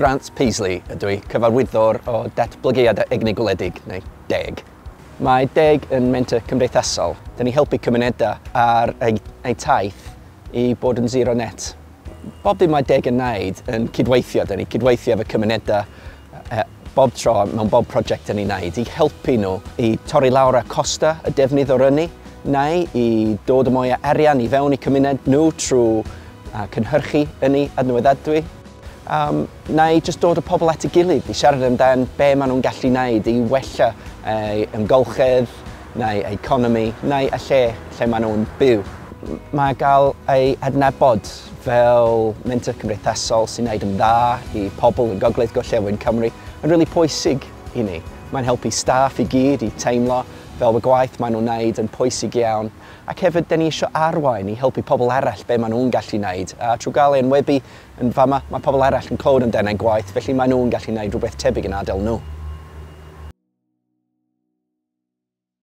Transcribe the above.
Grant Peasley ydw i, cyfarwyddwr o Datblygiadau Egni Gwledig, neu DEG. Mae DEG yn menter cymdeithasol. Dyn ni helpu cymunedau ar eu taith i bod yn zero net. Bob dim mae DEG yn wneud yn cydweithio, dyn ni cydweithio efo cymunedau bob tro mewn bob prosiect dyn ni'n wneud i helpu nhw i torri lawr y costa y defnydd o'r ynni neu i dod â mwy o arian i fewn i cymuned nhw trwy cynhyrchu ynni adnewyddadwy. Neu jyst dod â pobl at ei gilydd i siarad amdan be maen nhw'n gallu wneud i wella ei amgylchedd neu economi neu y lle lle maen nhw'n byw. Mae gael ei adnabod fel menter cymdeithasol sy'n gwneud yn dda i pobl yn Gogledd Gorllewin Cymru yn rili pwysig i ni. Mae'n helpu staff i gyd i teimlo fel y gwaith maen nhw'n wneud yn pwysig iawn. Ac hefyd, dyn ni eisiau arwain i helpu pobl eraill be maen nhw'n gallu wneud. A trwy gael ei enwebu yn fama, mae pobl eraill yn clywed amdano eu gwaith, felly maen nhw'n gallu wneud rhywbeth tebyg yn ardal nhw.